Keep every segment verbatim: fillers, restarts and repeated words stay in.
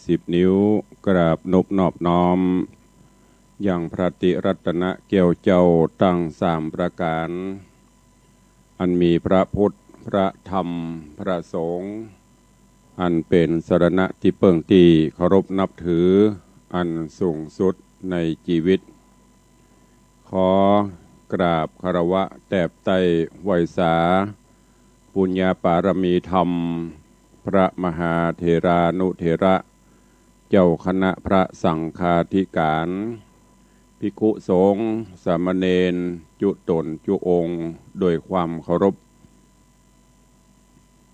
สิบนิ้ว กราบนบนอบน้อม ยังพระติรัตนะแก้วเจ้าตังสามประก๋าน อันมีพระพุทธ พระธรรม พระสงฆ์ อันเป๋นสรณะตี้เปิ้งตี้เคารพนับถืออันสูงสุดในจีวิต ขอกราบคารวะแตบไต้ไหว้สา ปุญญาปารมีธรรม พระมหาเถรานุเถระ เจ้าคณะพระสังฆาธิการ ภิกขุสงฆ์ สามเณร จุ๊ต๋นจุ๊องค์ โดยความเคารพ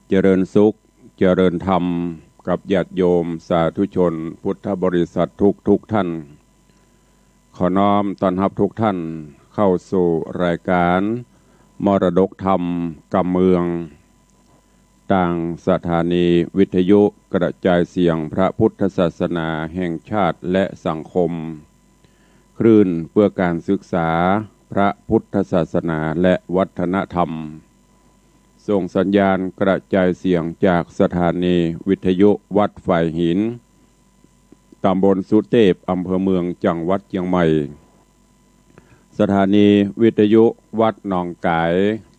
เจริญสุข เจริญธรรม กับญาติโยมสาธุชนพุทธบริษัททุกๆ ท่าน ขอน้อมต้อนรับทุกท่านเข้าสู่รายการมรดกธรรมกำเมือง ตางสถานีวิทยุกระจายเสียงพระพุทธศาสนาแห่งชาติและสังคม คลื่นเพื่อการศึกษาพระพุทธศาสนาและวัฒนธรรม ส่งสัญญาณกระจายเสียงจากสถานีวิทยุวัดฝายหิน ตำบลสุเตพ อำเภอเมือง จังหวัดเจียงใหม่ สถานีวิทยุวัดหนองก๋าย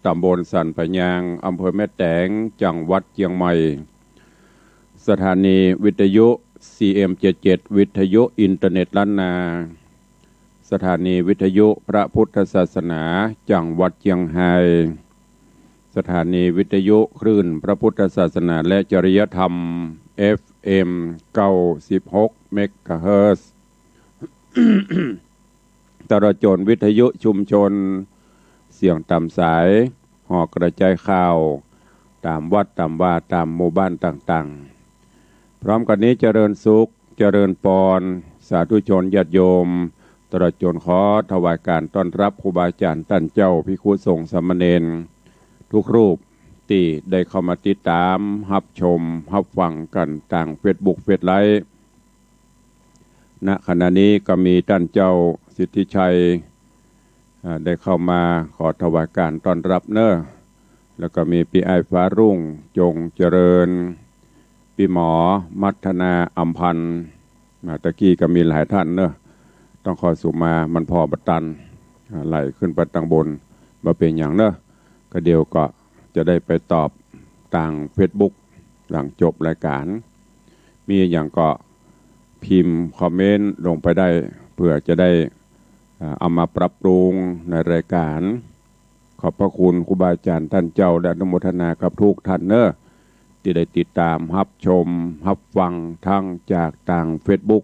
ตำบลสันป่ายยาง อำเภอแม่แตง จังหวัดเจียงใหม่ สถานีวิทยุ ซีเอ็มเจ็ดเจ็ด วิทยุอินเทอร์เน็ตล้านนา สถานีวิทยุพระพุทธศาสนา จังหวัดเจียงฮาย สถานีวิทยุคลื่นพระพุทธศาสนาและจริยธรรม เอฟเอ็ม เก้าสิบหก เมกะเฮิรตซ์ ตลอดจ๋นวิทยุชุมชน เสียงต๋ามสาย ห่อกระจายข่าว ต๋ามวัดต๋ามวา ต๋ามหมู่บ้านต่างๆ พร้อมกั๋นนี้เจริญสุข เจริญปอน สาธุชนญาติโยม ตลอดจ๋นขอถวายการต้อนรับครูบาอาจ๋ารย์ต้านเจ้า ภิกขุสงฆ์สามเณร ทุกรูปตี้ได้เข้ามาติดต๋าม ฮับชม ฮับฟังกั๋นตางเฟซบุ๊ก เฟซไลฟ์ ณ ขณะนี้ก็มีต้านเจ้าสิทธิชัย อ่า ได้เข้ามาขอถวายการต้อนรับเนาะ แล้วก็มีปี้อ้ายฟ้ารุ่ง จงเจริญ ปี้หมอ มัทนา อำพันธ์ อ่า ตะกี้ก็มีหลายท่านเนาะ ต้องขอสุมา มันผ่อบ่ตัน อ่า ไหลขึ้นไปตางบน บ่เป๋นหยังเนาะ ก็เดี๋ยวก็จะได้ไปตอบตางเฟซบุ๊ก หลังจบรายการ มีหยังก็พิมพ์คอมเมนต์ลงไปได้ เผื่อจะได้ อ่า เอามาปรับปรุงในรายการ ขอบพระคุณครูบาอาจ๋ารย์ต้านเจ้า และอนุโมทนากับทุกท่านเนาะ ตี้ได้ติดต๋ามฮับชม ฮับฟังทั้งจากตางเฟซบุ๊ก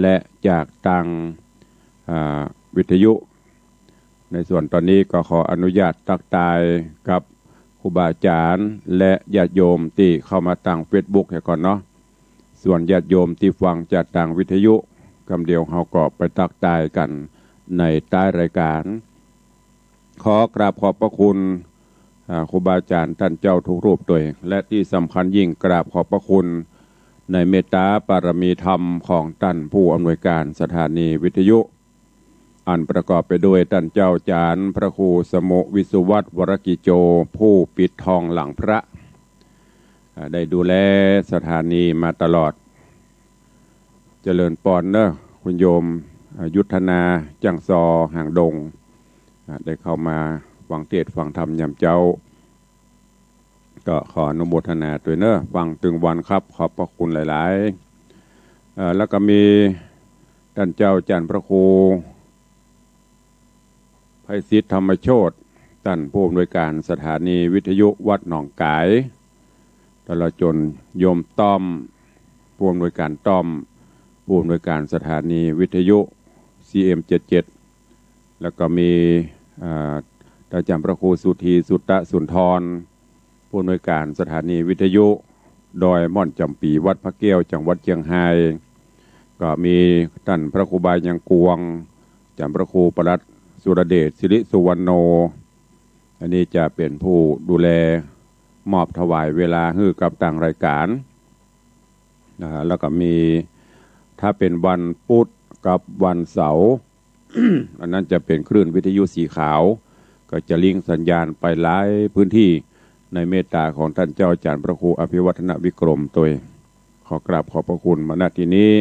และจากตาง อ่า วิทยุ ในส่วนต๋อนนี้ก็ขออนุญาตตั๊กตายกับครูบาอาจ๋ารย์ และญาติโยมตี้เข้ามาตางเฟซบุ๊กเหียก่อนเนาะ ส่วนญาติโยมตี้ฟังจากตางวิทยุ กำเดียวเฮาก็ไปตั๊กตายกั๋นในต๊ายรายการ ขอกราบขอบพระคุณ อ่า ครูบาอาจ๋ารย์ต้านเจ้าทุกรูปตวย และตี้สำคัญยิ่งกราบขอบพระคุณในเมตต๋าปารมีธรรมของต้านผู้อำนวยการสถานีวิทยุ อันประกอบไปด้วยต้านเจ้าอาจ๋ารย์พระครูสมุวิสุวัฒน์ วรกิจโจ ผู้ปิดทองหลังพระ อ่า ได้ดูแลสถานีมาตลอด เจริญปอนเนาะ คุณโยม อ่า ยุทธนา จั่งซอ หางดง อ่า ได้เข้ามาฟังเทศน์ฟังธรรมยามเจ๊า ก็ขออนุโมทนาตวยเนาะ ฟังตึงวันครับ ขอบพระคุณหลายๆ เอ่อ แล้วก็มีต้านเจ้าอาจ๋ารย์พระครู ไพศิษฐธรรมโชติ ต้านผู้อำนวยการสถานีวิทยุวัดหนองก๋าย ตลอดจ๋นโยมต้อม ผู้อำนวยการต้อม ผู้อำนวยการสถานีวิทยุ ซีเอ็มเจ็ดเจ็ด แล้วก็มี อ่า อาจ๋ารย์พระครูสุธี สุตตสุนทร ผู้อำนวยการสถานีวิทยุดอยม่อนจ๋ำปี๋ วัดพระแก้ว จังหวัดเจียงฮาย ก็มีต้านพระครูบายังกวง อาจ๋ารย์พระครูปลัดสุรเดช สิริสุวรรณโณ อันนี้จะเป๋นผู้ดูแลมอบถวายเวลาหื้อกับตางรายการ อ่า แล้วก็มี ถ้าเป๋นวันปุธกับวันเสาร์ อันนั้นจะเป๋นคลื่นวิทยุสีขาว ก็จะลิงก์สัญญาณไปหลายพื้นที่ ในเมตต๋าของต้านเจ้าอาจ๋ารย์พระครูอภิวัฒนวิกรมตวย ขอกราบขอบพระคุณมา ณ ที่นี้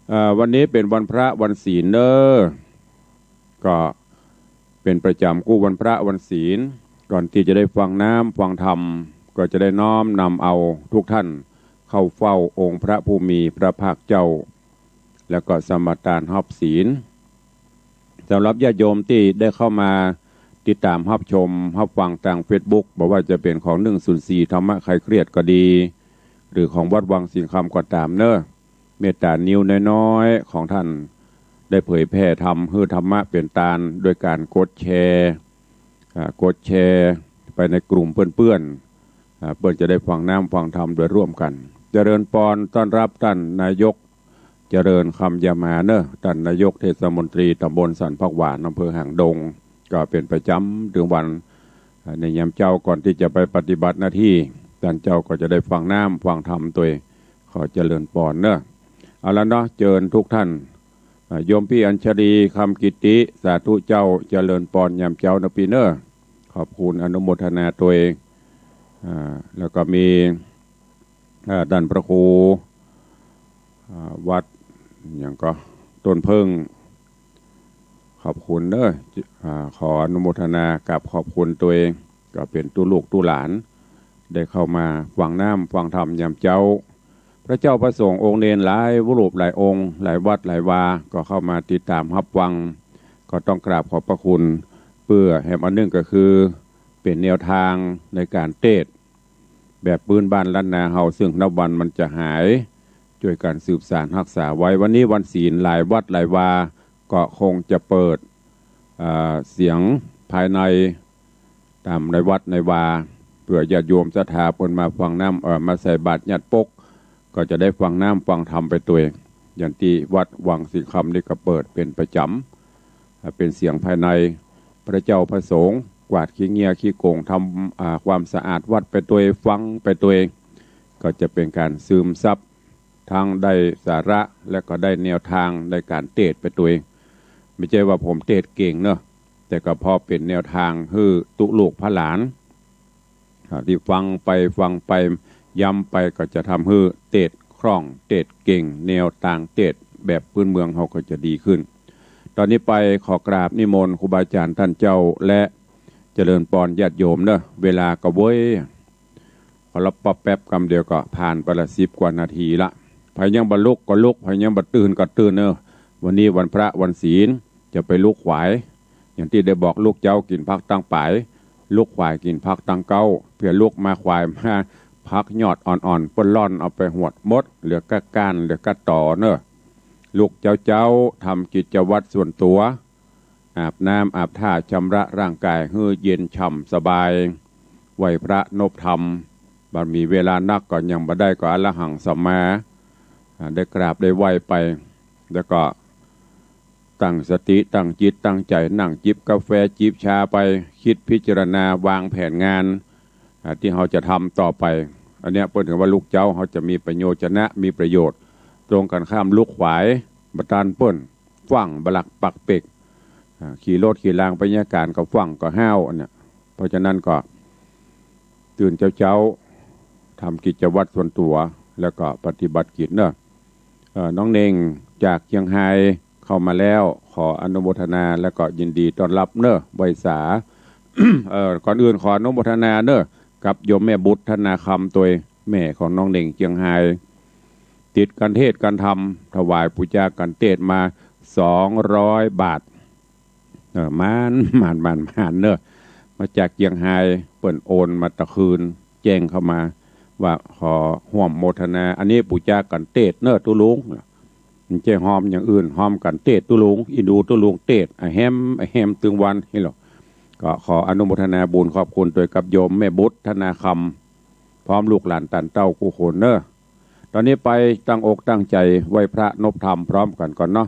เอ่อ วันนี้เป๋นวันพระวันศีลเน้อ ก็เป๋นประจ๋ำกู้วันพระวันศีล ก่อนตี้จะได้ฟังน้ำฟังธรรม ก็จะได้น้อมนำเอาทุกท่านเข้าเฝ้าองค์พระผู้มีพระภาคเจ้า แล้วก็สมาทานฮับศีล สำหรับญาติโยมตี้ได้เข้ามาติดต๋ามฮับชมฮับฟังตางเฟซบุ๊ก บ่ว่าจะเป๋นของหนึ่งศูนย์สี่ธรรมะคลายเครียดก็ดี หรือของวัดวังสิงห์คำก็ต๋ามเน้อ เมตต๋านิ้วน้อยๆ ของท่านได้เผยแผ่ธรรม หื้อธรรมะเป๋นตาน โดยก๋านกดแชร์ อ่า กดแชร์ไปในกลุ่มเปื้อนๆ อ่า เปื้อนจะได้ฟังน้ำฟังธรรมโดยร่วมกั๋น เจริญปอน ต้อนฮับต้านนายก เจริญคำยามาเน้อ ต้านนายกเทศมนตรีต๋ำบลสันผักหวาน อำเภอหางดง ก็เป๋นประจ๋ำเถิงวัน อ่า ในยามเจ๊าก่อนตี้จะไปปฏิบัติหน้าตี้ ต้านเจ้าก็จะได้ฟังน้ำฟังธรรมตวย ขอเจริญปอนเน้อ เอาละเนาะ เจิญทุกท่าน อ่า โยมปี้อัญชลี คำกิตติ สาธุเจ้า เจริญปอนยามเจ๊าเน้อปี้เน้อ ขอบคุณอนุโมทนาตวย อ่า แล้วก็มี อ่า ต้านพระครู อ่า วัดหยังก็ ต้นเผิ้ง ขอบคุณเน้อ อ่า ขออนุโมทนากราบขอบคุณตวย ก็เป๋นตุ๊ลูกตุ๊หลาน ได้เข้ามาฟังน้ำฟังธรรมยามเจ๊า พระเจ้าพระสงฆ์องค์เณรหลายรูปหลายองค์ หลายวัดหลายวา ก็เข้ามาติดต๋ามฮับฟัง ก็ต้องกราบขอบพระคุณ เปื้อแหมอันนึ่งก็คือ เป๋นแนวตางในก๋านเตสน์ แบบปื้นบ้านล้านนาเฮา ซึ่งนับวันมันจะหาย จ้วยกั๋นสืบสานฮักษาไว้ วันนี้วันศีล หลายวัดหลายวา ก็คงจะเปิด อ่า เสียงภายใน ต๋ามในวัดในวา เปื้อญาติโยมศรัทธาเปิ้นมาฟังน้ำ เอ่อ มาใส่บาตรยอดปก ก็จะได้ฟังน้ำฟังธรรมไปตวย อย่างตี้วัดวังสิงห์คำนี่ก็เปิดเป๋นประจ๋ำ อ่า เป๋นเสียงภายใน พระเจ้าพระสงฆ์ กวาดขี้เงี้ยขี้โกง ทำ อ่า ความสะอาดวัดไปตวย ฟังไปตวย ก็จะเป๋นก๋านซึมซับ ทั้งได้สาระและก็ได้แนวตางในก๋านเตสน์ไปตวย ไม่ใจ้ว่าผมเตสน์เก่งเนาะ แต่ก็พอเป๋นแนวตางหื้อตุ๊ลูกพระหลาน อ่า ตี้ฟังไปฟังไป ย้ำไป ก็จะทำหื้อเตสน์คล่อง เตสน์เก่ง แนวตางเตสน์แบบปื้นเมืองเฮาก็จะดีขึ้น ต๋อนนี้ไปขอกราบนิมนต์ครูบาอาจ๋ารย์ต้านเจ้า และเจริญปอนญาติโยมเน้อ เวลาก็เว้ย ขอรับป๊อบแป๊บกำเดียวก็ผ่านไปละสิบกว่านาทีละ ใผยังบ่ลุกก็ลุก ใผยังบ่ตื่นก็ตื่นเน้อ วันนี้วันพระวันศีล จะไปลุกขวาย อย่างตี้ได้บอกลูกเจ๊ากิ๋นผักตังป๋าย ลูกขวายกิ๋นผักตังเก๊า เปื้อลุกมาขวายมา ผักยอดอ่อนๆ เปิ้นร่อนเอาไปหวดหมด เหลือก้าก้าน เหลือก้าตอเน้อ ลุกเจ๊าๆ ทำกิจวัตรส่วนตั๋ว อาบน้ำอาบท่าชำระร่างก๋ายหื้อเย็นฉ่ำสบาย ไหว้พระนบธรรม บ่มีเวลานักก็ยังบ่ได้ก็อรหังสัมมา อ่า ได้กราบได้ไหว้ไป แล้วก็ตั้งสติตั้งจิตตั้งใจ๋ นั่งจิบกาแฟจิบชาไป กึ๊ดพิจารณาวางแผนงาน อ่า ตี้เฮาจะทำต่อไป อันเนี้ยเปิ้นถือว่าลูกเจ๊าเฮาจะมีประโยชน์จะนะ มีประโยชน์ ตรงกั๋นข้ามลุกขวาย บ่ตานเปิ้น ฟั่งบ่หลับปักเป๋ก อ่า ขี่รถขี่ลางไปเยียะก๋านก็ฟั่งก็ห้าว อันเนี้ย เพราะฉะนั้นก็ตื่นเจ๊าๆ ทำกิจวัตรส่วนตั๋ว แล้วก็ปฏิบัติกิจเนาะ เอ่อ น้องเน่งจากเจียงฮายเข้ามาแล้ว ขออนุโมทนาแล้วก็ยินดีต้อนฮับเนาะ ไหว้สา เอ่อ ก่อนอื่นขออนุโมทนาเนาะ กับโยมแม่บุตรธนาคำตวย แม่ของน้องเน่งเจียงฮาย ติดกั๋นเตสน์กั๋นธรรม ถวายปู๋จากั๋นเตสน์มาสองร้อยบาท เออ หมาน หมาน หมาน หมานเนาะ มาจากเจียงฮาย เปิ้นโอนมาตะคืน แจ้งเข้ามาว่าขอฮ่วมโมทนา อันนี้ปู๋จากั๋นเตสน์เนาะตุ๊ลุง บ่ใจ้ฮอมอย่างอื่น ฮอมกั๋นเตสน์ตุ๊ลุง อินดูตุ๊ลุงเตสน์ อะแฮม อะแฮมตึงวันนี่ลอ ก็ขออนุโมทนาบุญขอบคุณตวยกับโยมแม่บุตรธนาคำ พร้อมลูกหลานต้านเต้ากู้คนเนาะ ต๋อนนี้ไปตั้งอกตั้งใจ๋ไหว้พระนบธรรมพร้อมกั๋นก่อนเนาะ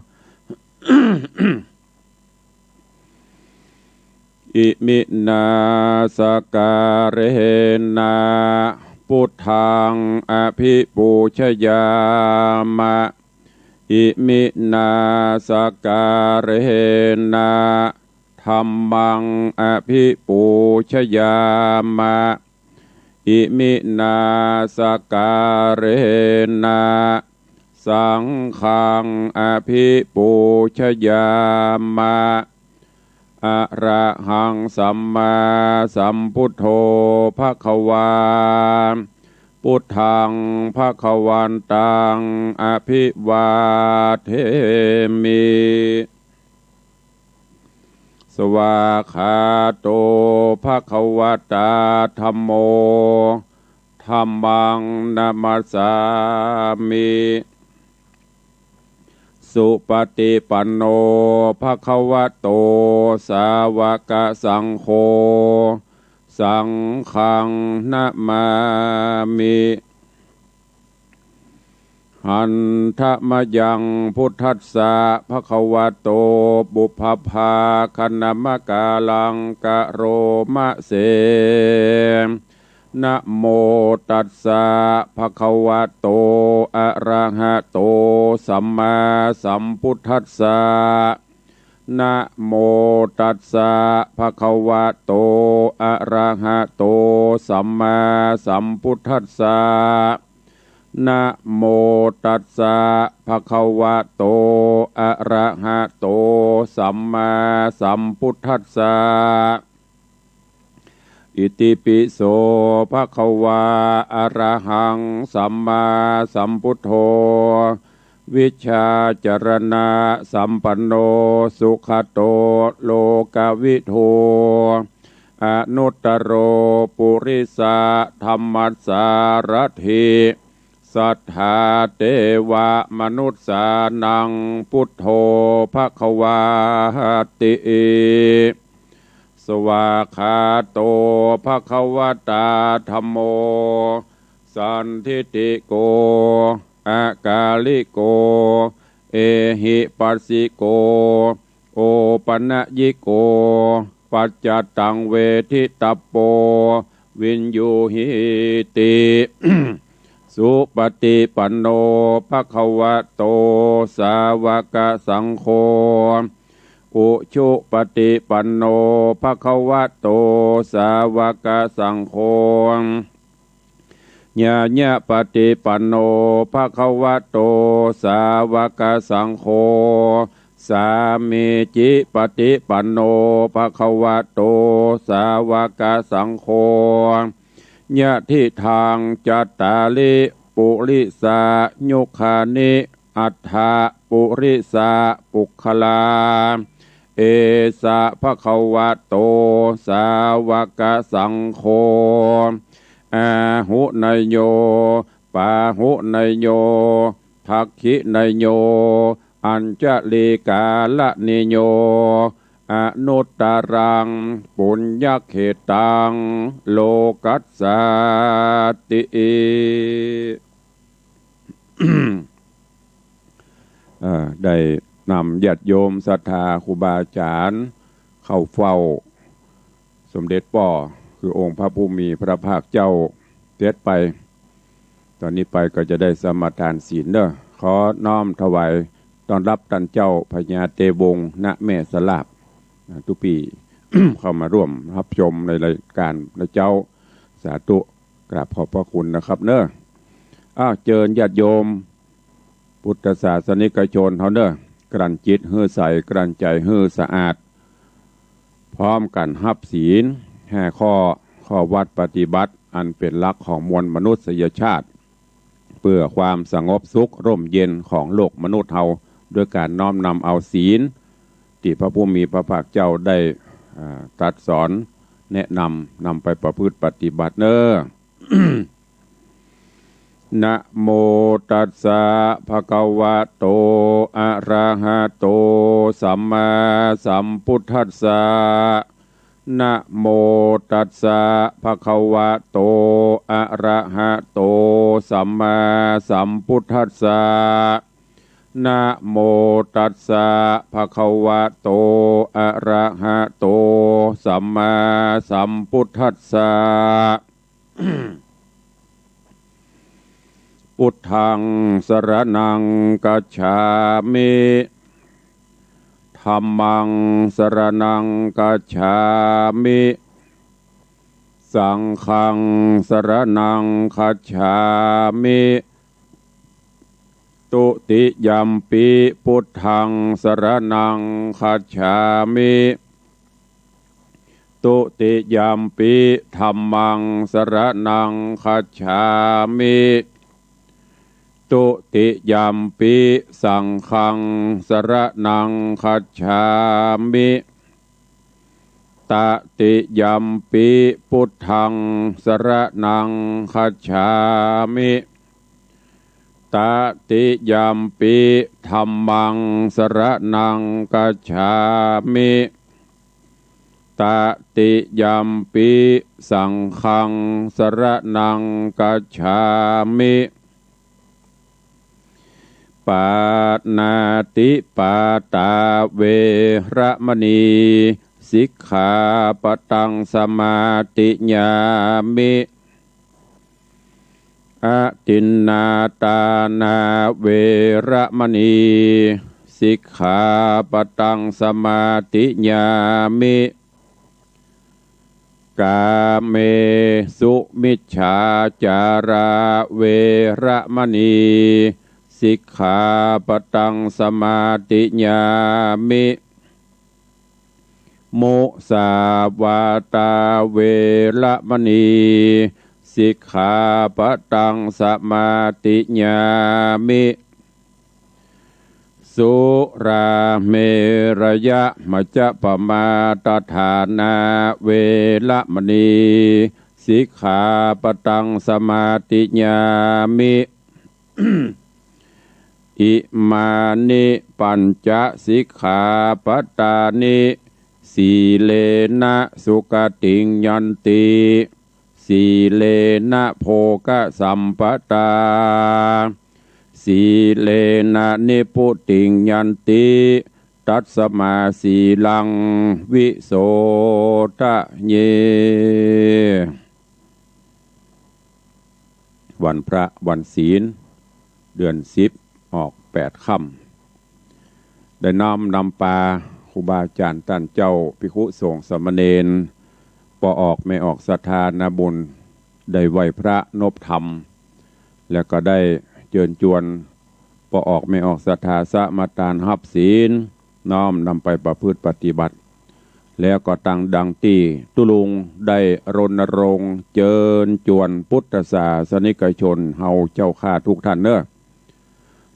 Iminā sakkārena buddhaṃ abhipūjayāma. Iminā sakkārena dhammaṃ abhipūjayāma. Iminā sakkārena saṅghaṃ abhipūjayāma. Arahaṃ sammāsambuddho bhagavā. Buddhaṃ bhagavantaṃ abhivādemi. Svākkhāto bhagavatā dhammo. Dhammaṃ namassāmi. Supaṭipanno bhagavato sāvakasaṅgho. Saṅghaṃ namāmi. Handa mayaṃ buddhassa bhagavato pubbabhāganamakāraṃ karoma se. Namo tassa bhagavato arahato sammāsambuddhassa. Namo tassa bhagavato arahato sammāsambuddhassa. Namo tassa bhagavato arahato sammāsambuddhassa. Itipi so bhagavā arahaṃ sammāsambuddho vijjācaraṇasampanno sugato lokavidū anuttaro purisadammasārathi satthā devamanussānaṃ buddho bhagavāti. Svākkhāto bhagavatā dhammo sandiṭṭhiko akāliko ehipassiko opanayiko paccattaṃ veditabbo viññūhīti. Supaṭipanno bhagavato sāvakasaṅgho. Ujupaṭipanno bhagavato sāvakasaṅgho. Ñāyapaṭipanno bhagavato sāvakasaṅgho. Sāmīcipaṭipanno bhagavato sāvakasaṅgho. Yadidaṃ cattāri purisayugāni aṭṭha purisapuggalā, esa bhagavato sāvakasaṅgho. Āhuneyyo pāhuneyyo dakkhiṇeyyo añjalikaraṇīyo anuttaraṃ puññakkhettaṃ lokassāti. เอ่อ ได้นำญาติโยมศรัทธาครูบาอาจ๋ารย์เข้าเฝ้าสมเด็จป้อ คือองค์พระผู้มีพระภาคเจ้าเสร็จไป ตอนนี้ไปก็จะได้สมาทานศีลเนาะ ขอน้อมถวายต้อนฮับต้านเจ้าพญาเตวงศ์ ณ แม่สลาบ อ่า ตุ๊กปี้ เข้ามาร่วมฮับชมในรายการนะเจ้า สาธุ กราบขอบพระคุณนะครับเนาะ อ้าว เจิญญาติโยม พุทธศาสนิกชนเฮาเนาะ กลั้นจิตหื้อใส กลั้นใจ๋หื้อสะอาด พร้อมกั๋นฮับศีลห้าข้อ ข้อวัตรปฏิบัติ อันเป๋นหลักของมวลมนุษยชาติ เปื้อความสงบสุขร่มเย็นของโลกมนุษย์เฮา ด้วยก๋านน้อมนำเอาศีล ตี้พระผู้มีพระภาคเจ้าได้ อ่า ตรัสสอน แนะนำ นำไปประพฤติปฏิบัติเนาะ Namo tassa bhagavato arahato sammāsambuddhassa. Namo tassa bhagavato arahato sammāsambuddhassa. Namo tassa bhagavato arahato sammāsambuddhassa. Buddhaṃ saraṇaṃ gacchāmi. Dhammaṃ saraṇaṃ gacchāmi. สังฆังสรณังคัจฉามิ ตุติยัมปิ พุทธังสรณังคัจฉามิ ตุติยัมปิ ธัมมังสรณังคัจฉามิ ตุติยัมปิ สังฆังสรณังคัจฉามิ ตติยัมปิ พุทธังสรณังคัจฉามิ ตติยัมปิ ธัมมังสรณังคัจฉามิ ตติยัมปิ สังฆังสรณังคัจฉามิ ปาณาติปาตาเวระมณี สิกขาปะตังสมาธิยามิ อทินนาทานาเวระมณี สิกขาปะตังสมาธิยามิ กาเมสุมิจฉาจาราเวระมณี สิกขาปะตังสมาธิยามิ มุสาวาตาเวระมณี สิกขาปะตังสมาธิยามิ สุราเมรยะมัจจปมาทฐานาเวระมณี สิกขาปะตังสมาธิยามิ อิมานิปัญจสิกขาปะตานิ สีเลนะสุขติงยันติ สีเลนะโภคสัมปตา สีเลนะนิพพุติงยันติ ตัสมาสีลังวิโสทะเย วันพระวันศีล เดือนสิบ ออกแปดค่ำ ได้น้อมนำปาครูบาอาจารย์ต้านเจ้า ภิกขุสงฆ์สามเณร ป้อออกแม่ออกศรัทธานาบุญ ได้ไหว้พระนบธรรม แล้วก็ได้เจิญจวนป้อออกแม่ออกศรัทธาสมาทานฮับศีล น้อมนำไปประพฤติปฏิบัติ แล้วก็ตังดังตี้ตุ๊ลุงได้รณรงค์เจิญจวนพุทธศาสนิกชนเฮาเจ้าข้าทุกท่านเน้อ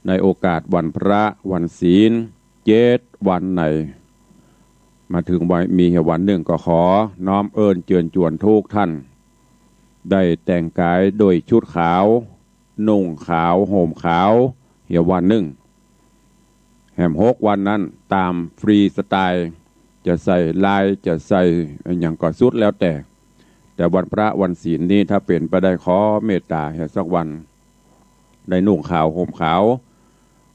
ในโอกาสวันพระวันศีล เจ็ดวันใน มาเถิงวัน มีวันนึ่งก็ขอน้อมเอิ้นเจิญจวนทุกท่าน ได้แต่งกายโดยชุดขาว นุ่งขาว ห่มขาว เหียวันนึ่ง แหมหกวันนั้นต๋ามฟรีสไตล์ จะใส่ลาย จะใส่อะหยังก็สุดแล้วแต่ แต่วันพระวันศีลนี้ถ้าเป๋นไปได้ขอเมตต๋าเหียสักวัน ได้นุ่งขาวห่มขาว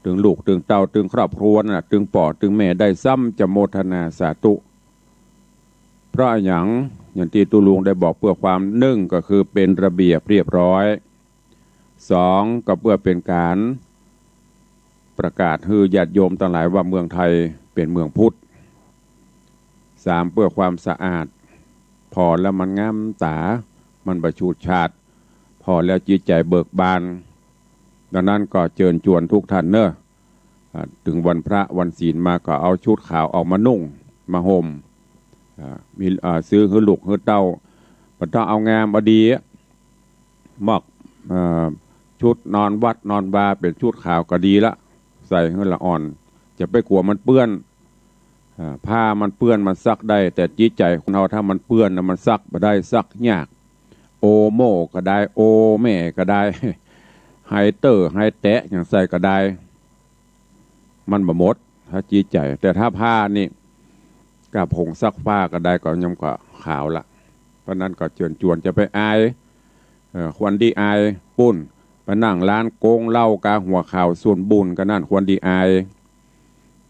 ตึงลูกตึงเต้าตึงครอบครัวน่ะ ตึงป้อตึงแม่ได้ซ้ำจะโมทนาสาธุ เพราะอะหยัง อย่างตี้ตุ๊ลุงได้บอกเปื้อความ นึ่งก็คือเป๋นระเบียบเรียบร้อย สองก็เปื้อเป๋นก๋านประกาศหื้อญาติโยมตังหลายว่าเมืองไทยเป๋นเมืองพุทธ สามเปื้อความสะอาด ผ่อแล้วมันงามต๋า มันบ่ฉูดฉาด ผ่อแล้วจิตใจ๋เบิกบาน ดังนั้นก็เจิญจวนทุกท่านเน้อ อ่า เถิงวันพระวันศีลมาก็เอาชุดขาวออกมานุ่งมาห่ม อ่า มี อ่า ซื้อหื้อลูกหื้อเต้า บ่ต้องเอางามเอาดีอะ มอก เอ่อ ชุดนอนวัดนอนวาเป๋นชุดขาวก็ดีละ ใส่หื้อละอ่อน จะไปกั๋วมันเปื้อน อ่า ผ้ามันเปื้อนมันซักได้ แต่จิตใจ๋คนเฮาถ้ามันเปื้อนน่ะมันซักบ่ได้ ซักยาก โอโม่ก็ได้ โอแม่ก็ได้ ไฮเตอร์ไฮแตะหยังใส่ก็ได้ มันบ่หมด ถ้าจิตใจ๋ แต่ถ้าผ้านี่ ก้าผงซักผ้าก็ได้ ก็ยังก็ขาวละ เพราะนั้นก็เจิญจวนจะไปอาย เอ่อ ควรดีอาย ปู้น ไปนั่งร้านโก๊งเหล้ากาหัวขาวส่วนบุญก็นั่นควรดีอาย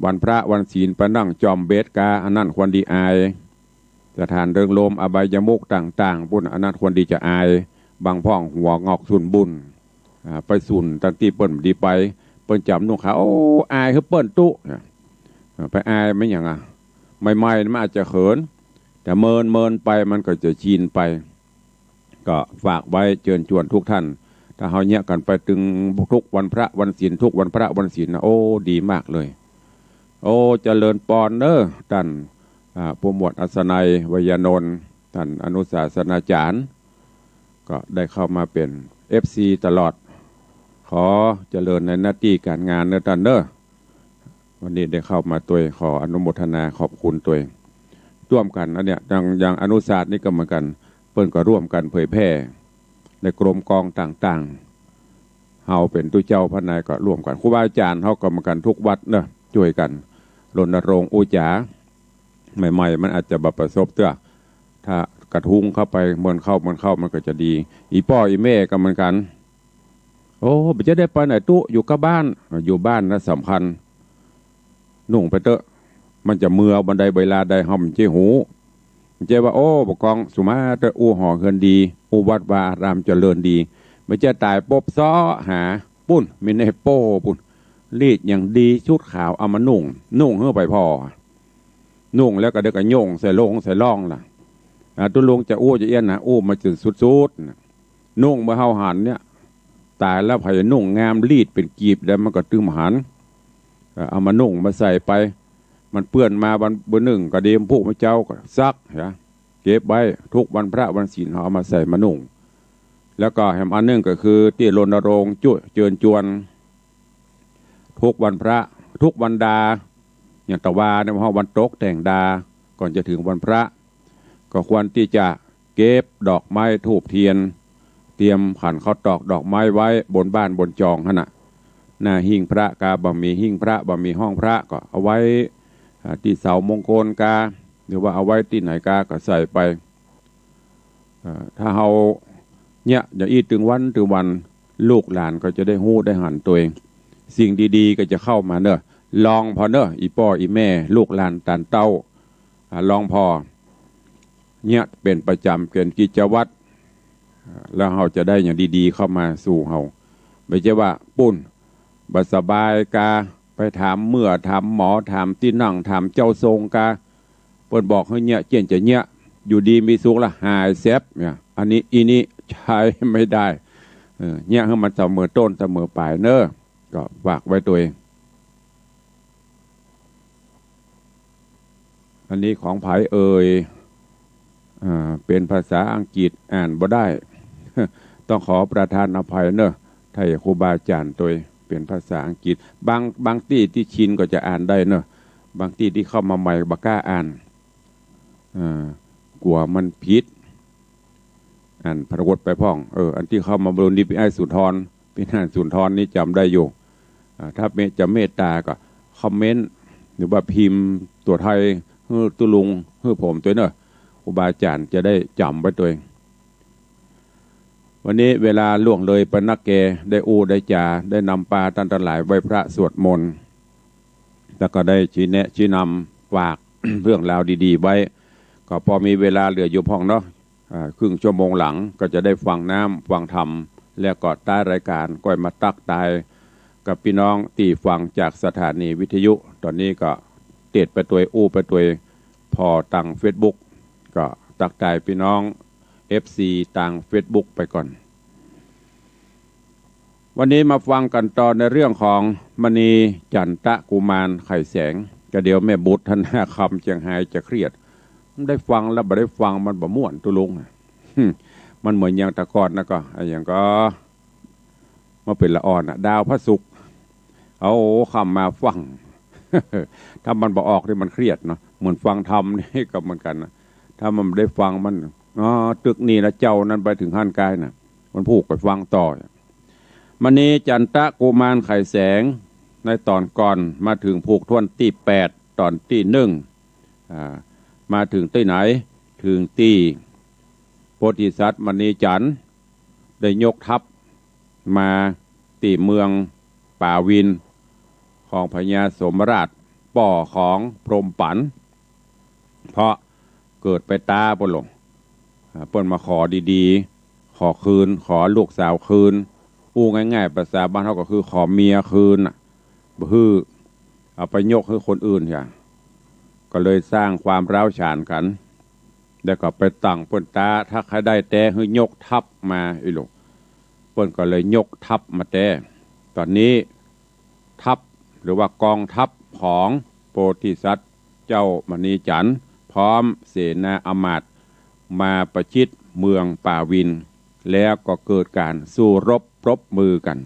วันพระวันศีลไปนั่งจ่อมเบ็ดกา อันนั้นควรดีอาย สถานเริงรมย์อบายมุขต่างๆ ปู้น อันนั้นควรดีจะอาย บางพ่องหัวงอกส่วนบุญ อ่า ไปสูนตังตี้เปิ้นบ่ดีไป เปิ้นจ๋ำนุ่งขาว โอ้ อายหื้อเปิ้นตุ๊ อ่า ไปอายมันหยังอะ ใหม่ๆ มันอาจจะเขิน แต่เมินๆ ไปมันก็จะชินไป ก็ฝากไว้เจิญจวนทุกท่าน ถ้าเฮาเยียะกั๋นไปตึงทุกวันพระวันศีล ทุกวันพระวันศีลนะ โอ้ ดีมากเลย โอ้ เจริญปอนเน้อต้าน อ่า ผู้หมวดอัศนัย ไวยานนท์ ต้านอนุศาสนาจ๋ารย์ ก็ได้เข้ามาเป๋น เอฟซี ตลอด ขอเจริญในหน้าตี้ก๋านงานเน้อต้านเน้อ วันนี้ได้เข้ามาตวย ขออนุโมทนาขอบคุณตวย ร่วมกั๋น อันเนี้ย อย่าง อย่างอนุศาสน์นี่ก็เหมือนกั๋น เปิ้นก็ร่วมกั๋นเผยแพร่ในกรมกองต่างๆ เฮาเป๋นตุ๊เจ้าพระนายก็ร่วมกั๋น ครูบาอาจ๋ารย์เฮาก็เหมือนกั๋น ทุกวัดเนาะ จ้วยกั๋น รณรงค์อู้จ๋า ใหม่ๆ มันอาจจะบ่ประสบเตื้อ ถ้ากระทุ้งเข้าไป มวลเข้า มวลเข้า มันก็จะดี อี่ป้ออี่แม่ก็เหมือนกั๋น โอ้ บ่จะได้ไปไหนตุ๊ อยู่กับบ้าน อยู่บ้านนะสำคัญ นุ่งไปเต๊อะ มันจะเมือวันใดเวลาใดเฮาบ่ใจ้ฮู้ บ่ใจ้ว่า โอ้ บ่กองสุมาเต๊อะ อู้หอเฮือนดี อู้วัดวาอารามเจริญดี บ่ใจ้ต๋ายปุ๊บเซาะหา ปุ้น มีในโป้ปุ้น ลีดอย่างดี ชุดขาว เอามานุ่ง นุ่งหื้อไปผ่อ นุ่งแล้วก็เดี๋ยวก็โย่งใส่ลงใส่ล่องล่ะ อ่า ตุ๊ลุงจะอู้จะเอี้ยนนะ อู้มาจนสุดๆ น่ะ นุ่งเมื่อเฮาหันเนี่ย ต๋ายแล้ว ใผนุ่งงามลีดเป๋นกีบได้ มันก็ตึงบ่หัน เอ่อ เอามานุ่งมาใส่ไป มันเปื้อนมาวัน วันนึ่งก็ดี วันพุธวันเจ๊าก็ซัก เห็น เก็บไว้ ทุกวันพระวันศีลเฮาเอามาใส่มานุ่ง แล้วก็แหมอันนึ่งก็คือตี้รณรงค์จุ เจิญจวน ทุกวันพระ ทุกวันดา อย่างตะวาเนี่ย เฮาวันตกแต่งดา ก่อนจะถึงวันพระ ก็ควรตี้จะเก็บดอกไม้ธูปเทียน เตรียมขันข้าวตอกดอกไม้ไว้บนบ้านบนจองหั้นน่ะ หน้าหิ้งพระกา บ่มีหิ้งพระ บ่มีห้องพระ ก็เอาไว้ อ่า ตี้เสามงคลกา หรือว่าเอาไว้ตี้ไหนกา ก็ใส่ไป อ่า ถ้าเฮาเยียะอย่างอี้ตึงวันตึงวัน ลูกหลานก็จะได้ฮู้ได้หันตวย สิ่งดีๆ ก็จะเข้ามาเนาะ ลองผ่อเนาะ อี่ป้ออี่แม่ ลูกหลานต้านเต้า อ่า ลองผ่อ เยียะเป๋นประจ๋ำ เป๋นกิจวัตร อ่า แล้วเฮาจะได้อย่างดีๆ เข้ามาสู่เฮา บ่ใจ้ว่าปุ้น บ่สบายกา ไปถามเมื่อ ถามหมอ ถามตี้นั่ง ถามเจ้าทรงกา เปิ้นบอกหื้อเยียะ เจียนจะเยียะ อยู่ดีมีสุขละหายแซบเนี่ย อันนี้ อี้นี้ใจ๊ไม่ได้ เออ เยียะหื้อมันเสมอต้นเสมอป๋ายเนาะ ก็ฝากไว้ตวย อันนี้ของใผเอ่ย อ่า เป๋นภาษาอังกฤษ อ่านบ่ได้ ต้องขอประทานอภัยเนาะ ไถ่ครูบาอาจ๋ารย์ตวย เป๋นภาษาอังกฤษ บาง บางตี้ตี้ชินก็จะอ่านได้เนาะ บางตี้ตี้เข้ามาใหม่บ่กล้าอ่าน อ่า กั๋วมันผิด อ่านพระวจน์ไปพ่อง เออ อันตี้เข้ามาบำรุงนี่ปี้อ้ายสุนทร ปี้อ้ายสุนทรนี่จ๋ำได้อยู่ อ่า ถ้าเมต จะเมตต๋าก็คอมเมนต์ หรือว่าพิมพ์ตั๋วไทย หื้อตุ๊ลุง หื้อผมตวยเนาะ ครูบาอาจ๋ารย์จะได้จ๋ำไว้ตวย วันนี้เวลาล่วงเลยไปนักแก ได้อู้ได้จ๋า ได้นำปาต้านตังหลายไหว้พระสวดมนต์ แล้วก็ได้ชี้แนะชี้นำฝาก เรื่องราวดีๆ ไว้ ก็พอมีเวลาเหลืออยู่พ่องเนาะ อ่า ครึ่งชั่วโมงหลังก็จะได้ฟังน้ำฟังธรรม แล้วก็ต๊ายรายก๋านก็มาตั๊กตายกับปี้น้องตี้ฟังจากสถานีวิทยุ ต๋อนนี้ก็เตศน์ไปตวย อู้ไปตวย ผ่อตางเฟซบุ๊ก ก็ตั๊กตายปี้น้อง เอฟซี ตางเฟซบุ๊กไปก่อน วันนี้มาฟังกั๋นต่อในเรื่องของมณีจันตะกุมารไข่แสง ก็เดี๋ยวแม่บุตรธนาคำเจียงฮายจะเครียด มันได้ฟังแล้วบ่ได้ฟังมันบ่ม่วนตุ๊ลุง มันเหมือนอย่างแต่ก่อนนะ ก็อะหยังก็ มาเป๋นละอ่อนน่ะ ดาวพระศุกร์ เอาค่ำมาฟัง ถ้ามันบ่ออกนี่มันเครียดเนาะ เหมือนฟังธรรมนี่ก็เหมือนกั๋นนะ ถ้ามันบ่ได้ฟังมัน อ๋อ ตึกนี่นะ เจ้านั้นไปเถิงหั้นกายน่ะ มันพูดไปฟังต่อ มณีจันตะกุมารไข่แสง ในต๋อนก่อนมาเถิงผูกถ้วนตี้แปด ต๋อนตี้นึ่ง อ่า มาเถิงตี้ไหน เถิงตี้โพธิสัตว์มณีจันทร์ ได้ยกทัพมาตี้เมืองป่าวิน ของพญาสมราช ป้อของพรหมปั๋น เพราะเกิดไปต๊าเปิ้นลง อ่า เปิ้นมาขอดีๆ ขอคืน ขอลูกสาวคืน อู้ง่ายๆ ภาษาบ้านเฮาก็คือขอเมียคืนน่ะ บ่หื้อ เอาไปยกหื้อคนอื่นเหีย ก็เลยสร้างความร้าวฉานกั๋น แล้วก็ไปตั้งเปิ้นต๋า ถ้าใค่ได้แต๊หื้อยกทัพมาอี้ลูก เปิ้นก็เลยยกทัพมาแต๊ ต๋อนนี้ทัพหรือว่ากองทัพของโพธิสัตว์เจ้ามณีจันทร์ พร้อมเสนาอำมาตย์มาประชิดเมืองป่าวิน แล้วก็เกิดก๋านสู้รบปรบมือกั๋น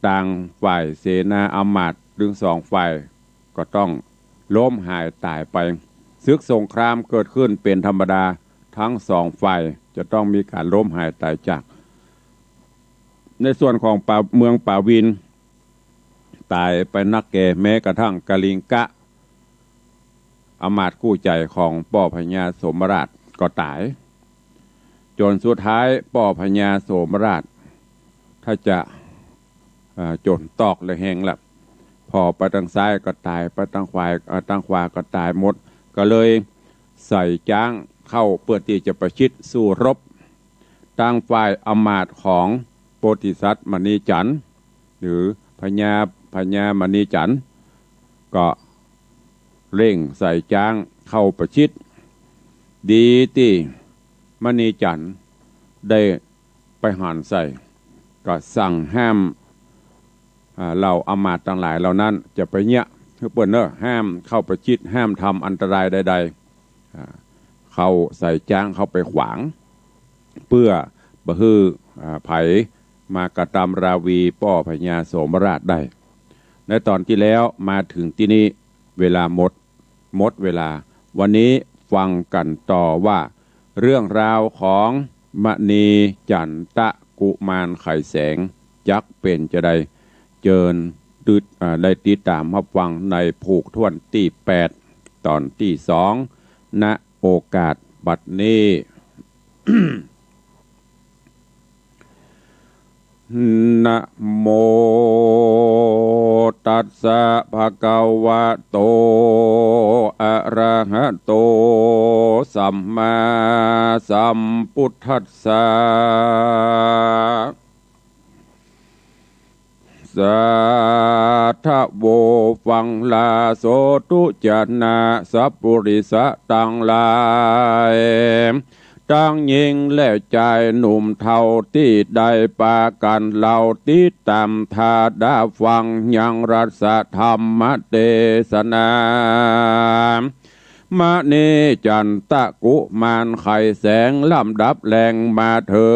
ต่างฝ่ายเสนาอำมาตย์ตึงสองฝ่ายก็ต้องล้มหายต๋ายไป ศึกสงครามเกิดขึ้นเป๋นธรรมดา ตึงสองฝ่ายจะต้องมีก๋านล้มหายต๋ายจาก ในส่วนของป่า เมืองป่าวิน ต๋ายไปนักแก่ แม้กระทั่งกลิงกะ อำมาตย์กู้ใจ๋ของป้อพญาโสมราชก็ต๋าย จ๋นสุดท้ายป้อพญาโสมราช ถ้าจะ เอ่อ จ๋นตอกเลยแฮงละ ผ่อไปตางซ้ายก็ต๋าย ไปตางขวา เอ่อ ตางขวาก็ต๋ายหมด ก็เลยใส่จ๊างเข้าเปื้อตี้จะประชิดสู้รบ ตางฝ่ายอำมาตย์ของโพธิสัตว์มณีจันทร์ หรือพญา พญามณีจันทร์ ก็เร่งใส่จ๊างเข้าประชิด ดีตี้มณีจันทร์ได้ไปหันใส่ ก็สั่งห้าม อ่า เหล่าอำมาตย์ตังหลายเหล่านั้นจะไปเยียะหื้อเปิ้นเน่อ ห้ามเข้าประชิด ห้ามทำอันตรายใดๆ อ่า เข้าใส่จ๊างเข้าไปขวาง เปื้อบ่หื้อ อ่า ใผมากระตำราวีป้อพญาโสมราชได้ ในต๋อนตี้แล้วมาเถิงตี้นี้ เวลาหมด หมดเวลา วันนี้ฟังกั๋นต่อว่า เรื่องราวของมณีจันตกุมารไขแสงจักเป๋นจาใด เจิญติด อ่า ได้ติดต๋ามฮับฟังในผูกถ้วนตี้แปด ต๋อนตี้สอง ณ โอกาสบัดนี้ นะโมตัสสะ ภะคะวะโต อะระหะโต สัมมาสัมพุทธัสสะ สาธะโว ฟังลาโสตุจะนะสัพปุริสะตังหลาย ตังญิงและจายหนุ่มเฒ่าตี้ได้ปากั๋นเล่าติดต๋ามทาดาฟังยังรัสธรรมเตสนา มณีจันตกุมารไขแสงลำดับแหล่งมาเถิ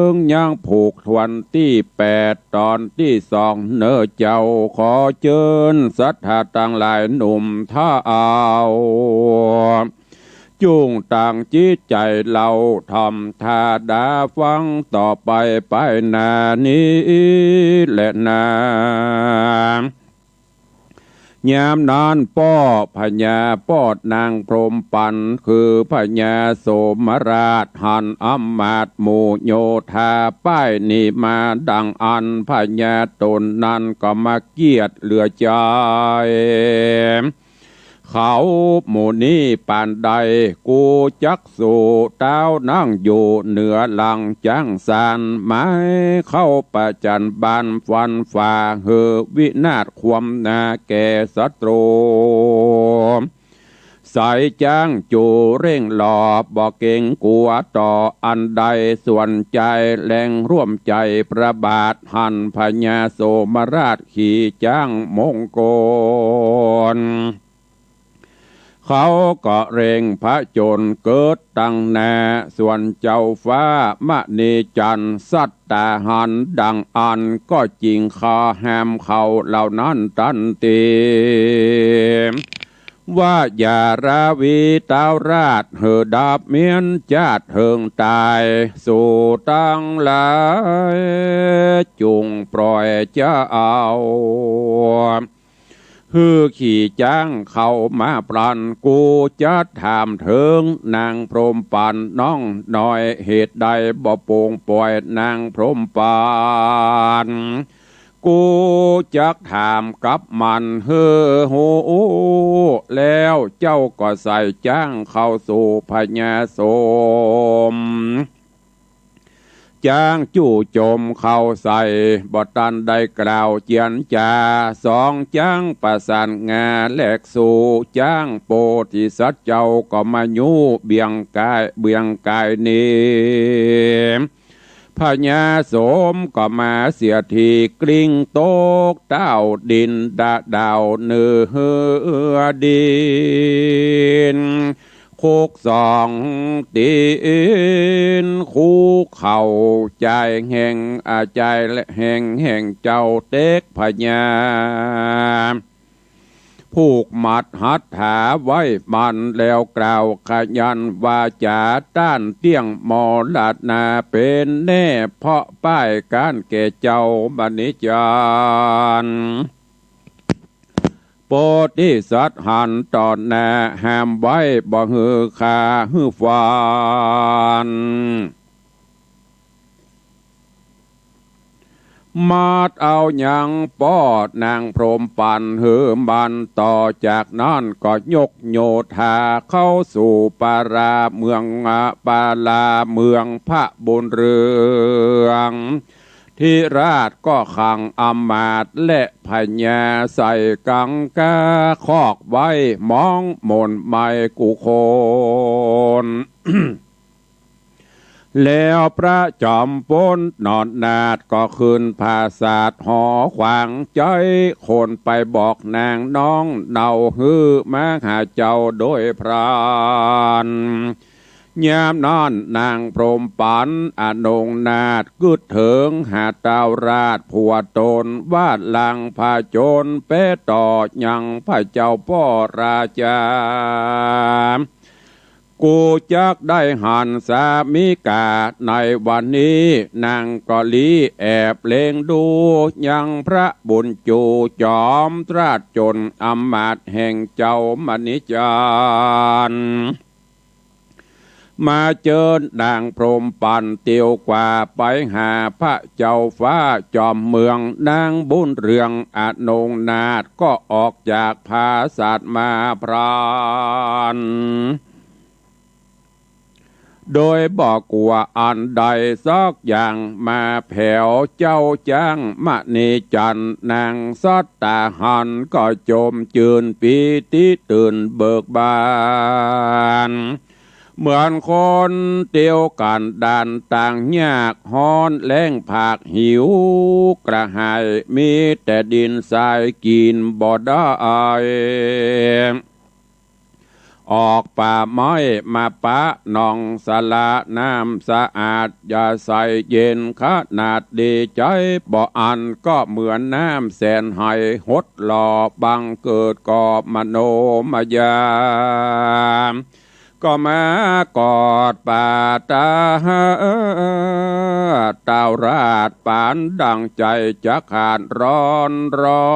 งยังผูกถ้วนตี้แปดต๋อนตี้สองเน่อเจ้า ขอเจิญศรัทธาตังหลายหนุ่มเฒ่า จุ่งตั้งจิตใจ๋เล่าธรรมทาดาฟังต่อไปไปหน้านี้แลนา ยามนั้นป้อพญาป้อนางพรหมปัณฑ์ คือพญาโสมราช หันอำมาตย์หมู่โยธาป้ายนี้มาดังอั้น พญาต๋นนั้นก็มาเกียดเหลือใจ๋ เขาหมู่นี้ปานใด กูจักสู้ ต้าวนั่งอยู่เหนือหลังจ๊างซาน หมายเข้าประจันบานฟันฝ่า หื้อวินาศความนาแก่ศัตรู สายจ๊างจูเร่งหลอบ บ่เกรงกั๋วต่ออันใด ส่วนใจ๋แรงร่วมใจ๋พระบาท หันพญาโสมราชขี่จ๊างมงคล เขาก็เร่งผจญเกิดตังหน้า ส่วนเจ้าฟ้ามณีจันทร์สัตตาหันดังอั้นก็จิ่งฆ่าห้ามเขาเหล่านั้นตันที ว่าอย่าราวีต้าวราช หื้อดาบเมี้ยนจาดเถิงต๋าย สูตังหลายจุ่งปล่อยเจ้า หื้อขี่จ๊างเข้ามาปลั้น กูจะถามเถิงนางพรหมปัณฑ์น้องน้อย เหตุใดบ่โป่งป่อยนางพรหมปัณฑ์ กูจักถามกับมันหื้อฮู้ แล้วเจ้าก็ใส่จ๊างเข้าสู่พญาโสม จ๊างจู้โจ๋มเข้าใส่ บ่ตันได้กล่าวเจียรจ๋า สองจ๊างประสานงาแลกสู้ จ๊างโพธิสัตว์เจ้าก็มายู้เบี่ยงกาย เบี่ยงกายหนี พญาโสมก็มาเสียที กลิ้งตกเต้าดิน ดะดาวเนื้อดิน คุกสองตี๋น คุกเข่า จายแห่ง อา จายแห่ง แห่งเจ้าเต๊กพญา ผูกมัดหัตถาไว้มั่น แล้วกล่าวขยันวาจ๋า ต้านเตี้ยงมรณา เป๋นแน่เพราะป้ายก้านแก่เจ้ามณีจันทร์ โพธิสัตว์หันต่อหน้า ห้ามไว้บ่หื้อฆ่าหื้อฟัน มัดเอายังป้อนางพรหมปัณฑ์หื้อมัน ต่อจากนั้นก็ยกโยธาเข้าสู่ปาราเมือง ปาราเมืองพระบุญเรือง ธิราชก็ขังอำมาตย์และพญาใส่กังกาคอกไว้ มองหม่นไหม้กู้คน แล้วพระจอมพลนอนนาถก็ขึ้นผาสาทหอขวาง ใจ๊คนไปบอกนางน้องเนาหื้อมาหาเจ้าโดยพลัน ยามนั้นนางพรหมปัณฑ์อนงนาถกึ๊ดเถิงหาท้าวราชผัวต๋น วาดหลังผจญไปต่อยังพระเจ้าป้อราจา กูจักได้หันสามิกา ในวันนี้นางก็ลี้แอบเล็งดู ยังพระบุญจู๋จอมราชโจร อำมาตย์แห่งเจ้ามณีจันทร์ มาเจิญนางพรหมปัณฑ์เตียวกว่าไปหาพระเจ้าฟ้าจอมเมือง นางบุญเรืองอนงนาถก็ออกจากผาสาทมาพลัน โดยบ่กั๋วอันใดสักอย่าง มาแผวเจ้าจ๊างมณีจันทร์ นางสัตตาหันก็จมจืนปีติตื่นเบิกบาน เหมือนคนเตียวกันดารต่างยากฮ้อนแล้งผากหิวกระหาย มีแต่ดินทรายกิ๋นบ่ได้ ออกป่าไม้มาปะหนองสระน้ำสะอาด อย่าใสเย็นขนาดดีใจ๋บ่อั้น ก็เหมือนน้ำแสนไหหดหล่อ บังเกิดก่อมโนมยา ก็มากอดปาตา ท้าวราชปานดังใจ๋จะขาดร้อนร้อ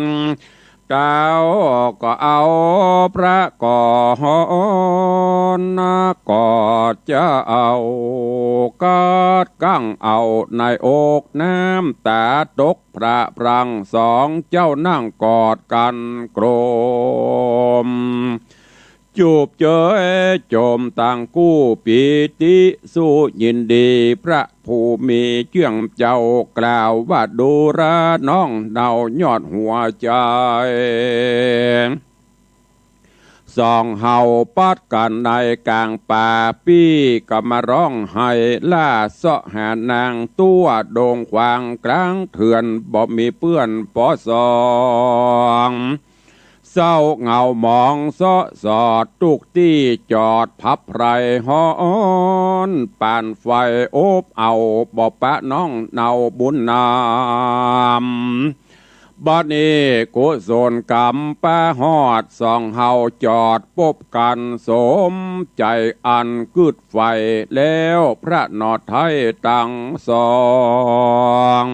น ท้าวก็เอาพระกอดกอดจะเอา กัดกั้งเอาในอก น้ำต๋าตกพร่าพรัง สองเจ้านั่งกอดกั๋นโกรม จูบเจยจมตังกู้ปีติสู้ยินดี พระผู้มีเจื้องเจ้ากล่าวว่า ดูราน้องเนาหยอดหัวใจ๋ สองเฮาปัดกั๋นในก๋างป่า ปี้ก็มาฮ้องไห้ล่าเซาะหานาง ตั๋วดงขวางก๋างเถื่อน บ่มีเปื้อนปอสอง เศร้าเหงาหมองเซาะสอด ตุ๊กตี้จอดผับไพร่ฮ้อน ปานไฟอบเอา บ่ปะน้องเนาบุญนำ บัดนี้กุศลก๋รรมปาฮอด สองเฮาจอดปบกั๋น สมใจ๋อันกึ๊ดใฝ่แล้ว พระหนอไทยตังสอง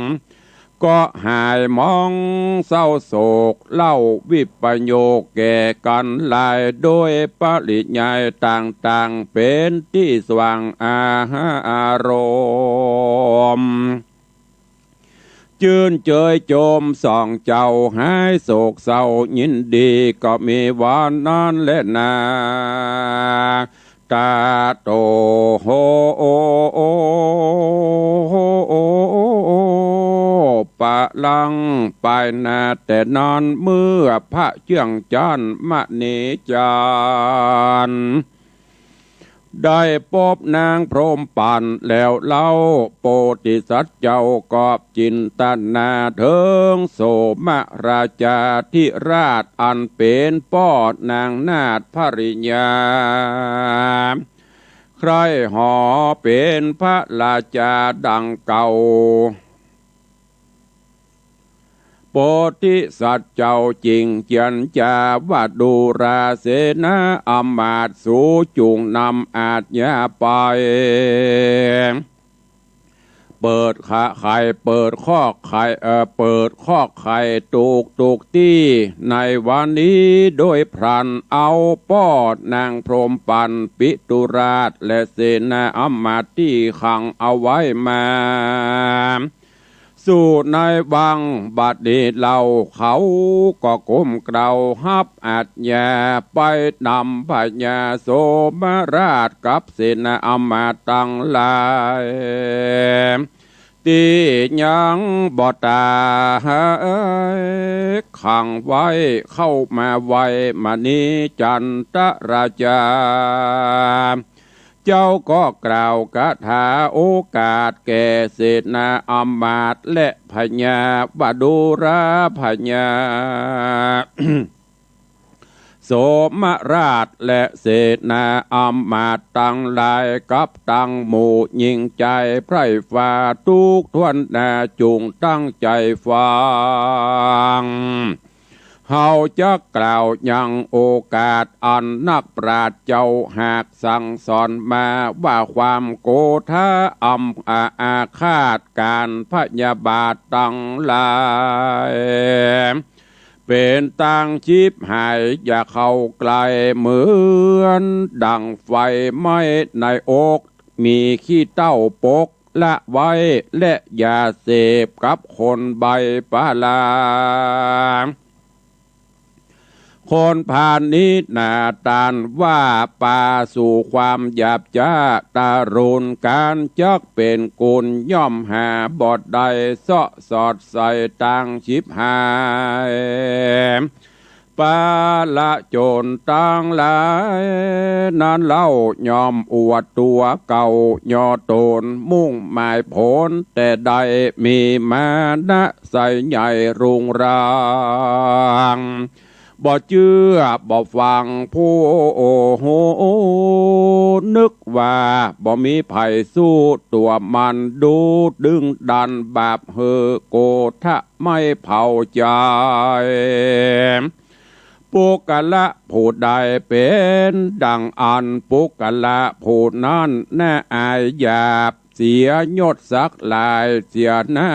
ก็หายหมองเศร้าโศก เล่าวิปโยคแก่กั๋นหลาย โดยปริยายต่างๆ เป๋นตี้สว่างอารมณ์ จื้นเจยจมสองเจ้า หายโศกเศร้ายินดี ก็มีวันนั้นแลนา ตาโต โห ปะลัง ไปนาแต่นั้นเมื่อพระเจื้องจั๊นทร์มณีจันทร์ ได้ปบนางพรหมปัณฑ์แล้วเล่า โพธิสัตว์เจ้าก็จินตนาเถิงโสมราชาธิราชอันเป๋นป้อนางนาถภริยา ใค่หอเป๋นพระราชาดังเก่า โพธิสัตว์เจ้าจึงเจียรจาว่า ดูราเสนาอำมาตย์ สูจุ่งนำอาชญาไป เปิดขะไข่ เปิดคอกไข่ เอ่อ เปิดคอกไข่ตุ๊กตุ๊กตี้ ในวันนี้โดยพลัน เอาป้อนางพรหมปัณฑ์ปิตุราชและเสนาอำมาตย์ตี้ขังเอาไว้มา สู่ในวังบัดนี้เล่า เขาก็ก้มเกล้าฮับอาชญา ไปนำพญาโสมราชกับเสนาอำมาตย์ตังหลาย ตี้ยังบ่ต๋าย ขังไว้เข้ามาไหว้มณีจันทราชา เจ้าก็กล่าวคาถาโอกาสแก่เสนาอำมาตย์และพญาว่า ดูราพญา โสมราชและเสนาอำมาตย์ตังหลายกับตังหมู่ ยิ่งใจ๋ใฝ่ฝ่าทุกถ้วนหน้า จุ่งตั้งใจ๋ฟัง เฮาจักกล่าวยังโอกาสอันนักปราชญ์เจ้าหากสั่งสอนมาว่า ความโกธาอำ อา อาฆาตก๋านพยาบาทตังหลาย เป๋นตางฉิบหาย อย่าเข้าใกล้ เหมือนดั่งไฟไหม้ในอก มีขี้เถ้าปกละไว้ และอย่าเสพกับคนใบ้ปาลา คนพาลนี้นาต้านว่า ปาสู่ความหยาบจ๊าตารุณ ก๋านจักเป๋นกุณย่อมหาบ่ได้ เซาะสอดใส่ตางฉิบหาย ปาละโจรตังหลายนั้นเล่า ย่อมอวดตั๋วเก่าย่อต๋น มุ่งหมายผลแต่ใด มีมานะใส่ใหญ่รุงรัง บ่เจื้อบ่ฟังผู้ฮู้ นึกว่าบ่มีใผสู้ตั๋วมัน ดุดึงดันบาปหื้อโกธะ ไม่เผาใจ๋ ปุคคละผู้ใดเป๋นดั่งอั้น ปุคคละผู้นั้นน่าอายหยาบ เสียยศศักดิ์หลาย เสียหน้า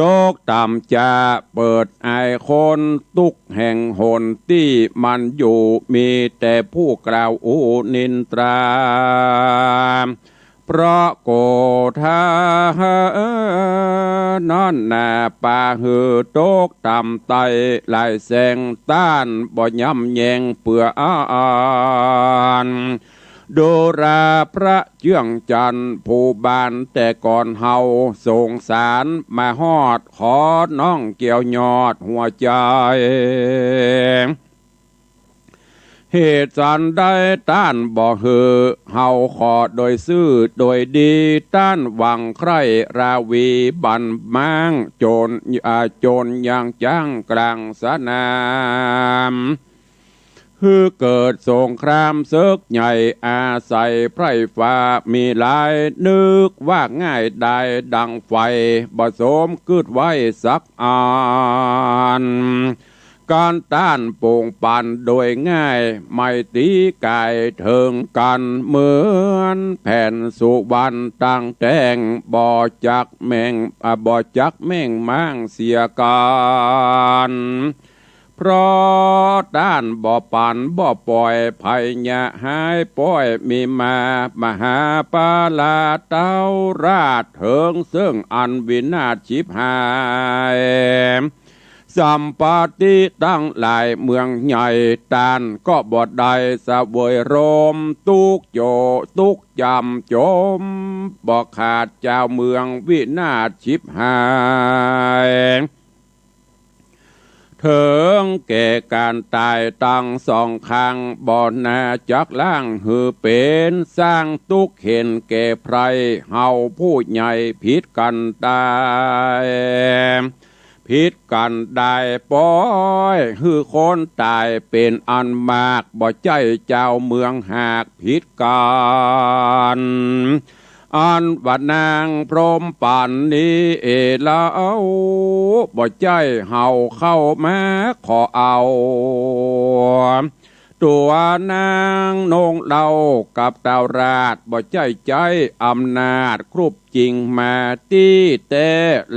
ตกต่ำจะเปิดอายคน ตุ๊กแห่งหนตี้มันอยู่ มีแต่ผู้กล่าวอู้นินทรา เพราะโกธานั้นนา ปาหื้อตกต่ำไต้หลายแสง ต้านบ่ย้ำแยงเปื้ออั้น ดูราพระเจื้องจันทร์ผู้บานแต่ก่อน เฮาสงสารมาฮอด ขอน้องเกี่ยวยอดหัวใจ๋ เหตุสันใดต้านบ่หื้อ เฮาขอโดยซื่อโดยดี ต้านหวังใคร่ราวีบันม้าง โจร อ่า โจรยังจ๊างกลางสนาม หื้อเกิดสงครามเสิกใหญ่ อาศัยไพร่ฟ้ามีหลาย นึกว่าง่ายดายดั่งไฟ บ่สมกึ๊ดไว้สักอัน ก๋านต้านปงปันโดยง่าย ไมตรีก๋ายเถิงกั๋น เหมือนแผ่นสุวรรณตั้งแต๊ง บ่จักแม่ง อ่า บ่จักแม่งม้างเสียกั๋น เพราะต้านบ่ปันบ่ป่อย ภัยยะหายป้อยมีมา มหาปาลาเต้าราช เถิงเซิ่งอันวินาศฉิบหาย สัมปติตังหลายเมืองใหญ่ ต้านก็บ่ได้เสวยร่ม ตุ๊กข์โจ ตุ๊กข์จำจม บ่ขาด จาวเมืองวินาศฉิบหาย เถิงแก่ก๋านต๋ายตังสองข้าง บ่น่าจักล้างหื้อเป๋น สร้างตุ๊กข์เข็ญแก่ใผ เฮาผู้ใหญ่ผิดกั๋นต๋าย ผิดกั๋นได้ ปล่อยหื้อคนต๋ายเป๋นอันมาก บ่ใจ้จาวเมืองหากผิดกั๋น อันว่านางพรหมปัณณีเล่า บ่ใจ้เฮาเข้ามาขอเอา ตั๋วนางนงเล่ากับต้าวราช บ่ใจ้ใจ๊อำนาจครุบจิ่งมา ตี้แต๊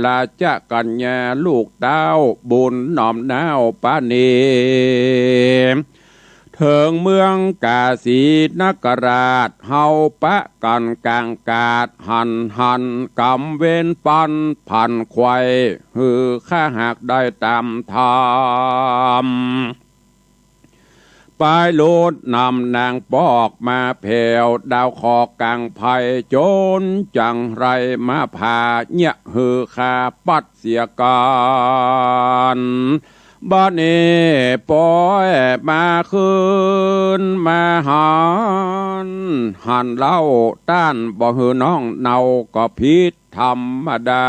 ราชกัญญาลูกเต้าบุญหนอมน้าวปราณี เถิงเมืองกาสีนคราช เฮาปะกั๋นก๋างกาด หันหันก๋ำเวรปันผันไขว่ หื้อข้าหากได้ต๋ามธรรม ปายโลดนำนางปอกมาแผว ดาวเคราะห์ก๋างไพร จนจังไรมาผ่า เยียะหื้อข้าปัดเสียก่อน บัดนี้ปล่อยมาคืนมาหัน หันเล่าต้านบ่หื้อน้องเนาก็ผิดธรรมดา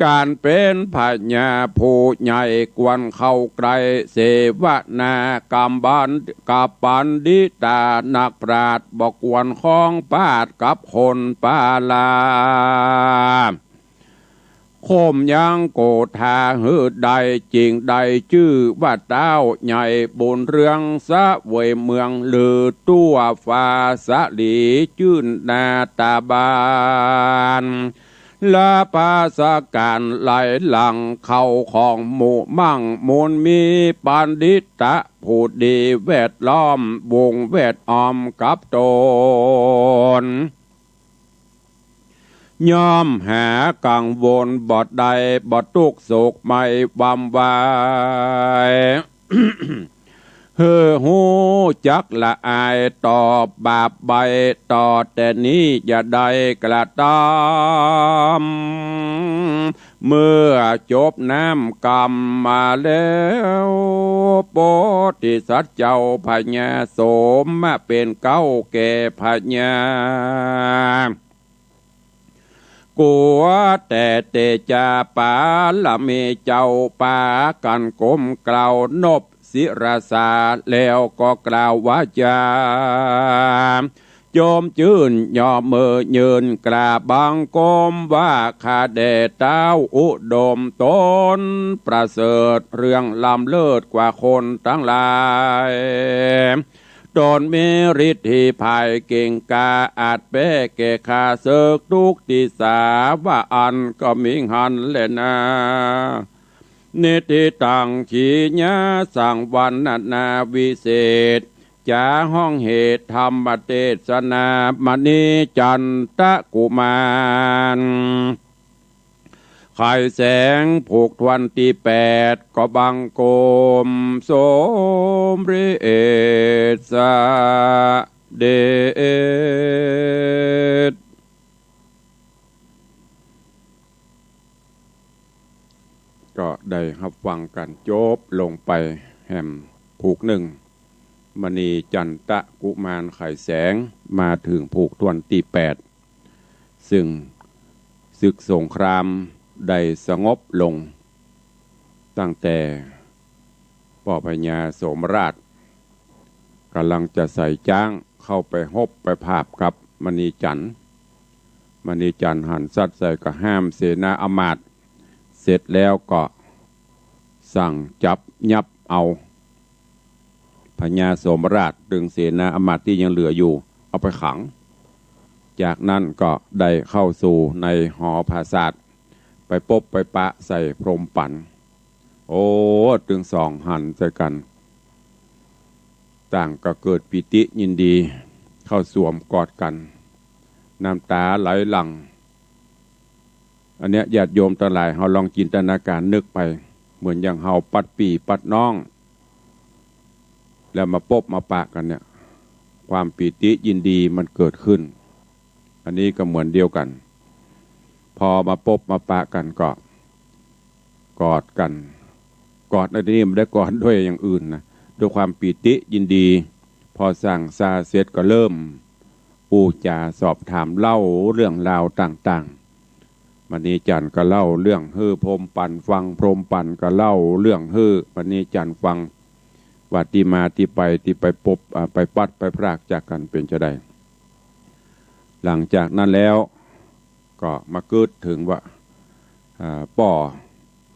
ก๋านเป๋นพญาผู้ใหญ่ควรเข้าใกล้ เสวนา กำบัน กับบัณฑิตานักปราชญ์ บ่ควรคล้องปาดกับคนปาลา ข่มยังโกธาหื้อได้ จิ่งได้จื้อว่าต้าวใหญ่บุญเรือง เสวยเมืองลือทั่วฟ้า สะหลีจื้นหน้าต๋าบาน ละภาสก๋านไหลหลั่งเข้าของหมู่มั่งมูลมี ปัณฑิตะผู้ดีแวดล้อมวงแวดอ้อมกับต๋น ย่อมหากังวลบ่ได้ บ่ตุ๊กข์โศกไม่หวั่นไหว หื้อฮู้จักละอายต่อบาปใบ้ ต่อแต่นี้อย่าได้กระตำ เมื่อจบน้ำกำมาแล้ว โพธิสัตว์เจ้าพญาโสมมาเป๋นเก๊าแก่พญา กั๋วแต่เตจาปารมีเจ้าปากั๋นก้มเกล้านบศิรสา แล้วก็กล่าววาจา จมจื้นยอมมือยืนกราบบังคมว่า ข้าแด่ต้าวอุดมต๋นประเสริฐ เรื่องล้ำเลิศกว่าคนตังหลาย ต๋นมีฤทธิภายเก่งกล้า อาจแป๊แก่ข้าเสิกทุกติสา ว่าอั้นก็มิหั้นแลนา นิทธิตัง ขีญาสังวรรณนาวิเศษ จ๋าฮ้องเหตุธรรมเตสนา มณีจันตะกุมาร ไขแสงผูกถ้วนตี้แปด ก็บังคมสมเร็จสะเด็จ ก็ได้ฮับฟังกั๋นจบลงไปแหมผูกนึ่ง มณีจันตะกุมารไขแสง มาเถิงผูกถ้วนตี้แปด ซึ่งศึกสงครามได้สงบลง ตั้งแต่ป้อพญาโสมราชก่ำลังจะใส่จ๊างเข้าไปฮบไปผาบกับมณีจันทร์ มณีจันทร์หันสัตย์ใส่ก็ห้ามเสนาอำมาตย์ เสร็จแล้วก็สั่งจับยับเอา พญาโสมราชตึงเสนาอำมาตย์ตี้ยังเหลืออยู่เอาไปขัง จากนั้นก็ได้เข้าสู่ในหอผาสาท ไปปบไปปะใส่พรหมปัณฑ์ โอ้ ตึงสองหันใส่กั๋น ต่างก็เกิดปีติยินดี เข้าสวมกอดกั๋น น้ำต๋าไหลหลั่ง อันเนี้ยญาติโยมตังหลาย เฮาลองจินตนาการนึกไป เหมือนอย่างเฮาปัดปี้ปัดน้อง แล้วมาปบมาปะกั๋นเนี่ย ความปีติยินดีมันเกิดขึ้น อันนี้ก็เหมือนเดียวกั๋น พอมาปบมาปะกั๋นก็กอดกั๋น กอดในที่นี้บ่ได้กอดด้วยอย่างอื่นนะ ด้วยความปีติยินดี พอสั่งซาเสร็จก็เริ่มอู้จ๋าสอบถามเล่าเรื่องราวต่างๆ มณีจันทร์ก็เล่าเรื่องหื้อพรหมปั่นฟัง พรหมปั่นก็เล่าเรื่องหื้อมณีจันทร์ฟัง ว่าตี้มาตี้ไป ตี้ไปปบ อ่า ไปปัดไปพรากจากกั๋นเป๋นจาใด หลังจากนั้นแล้วก็มากึ๊ดเถิงว่า อ่า ป้อ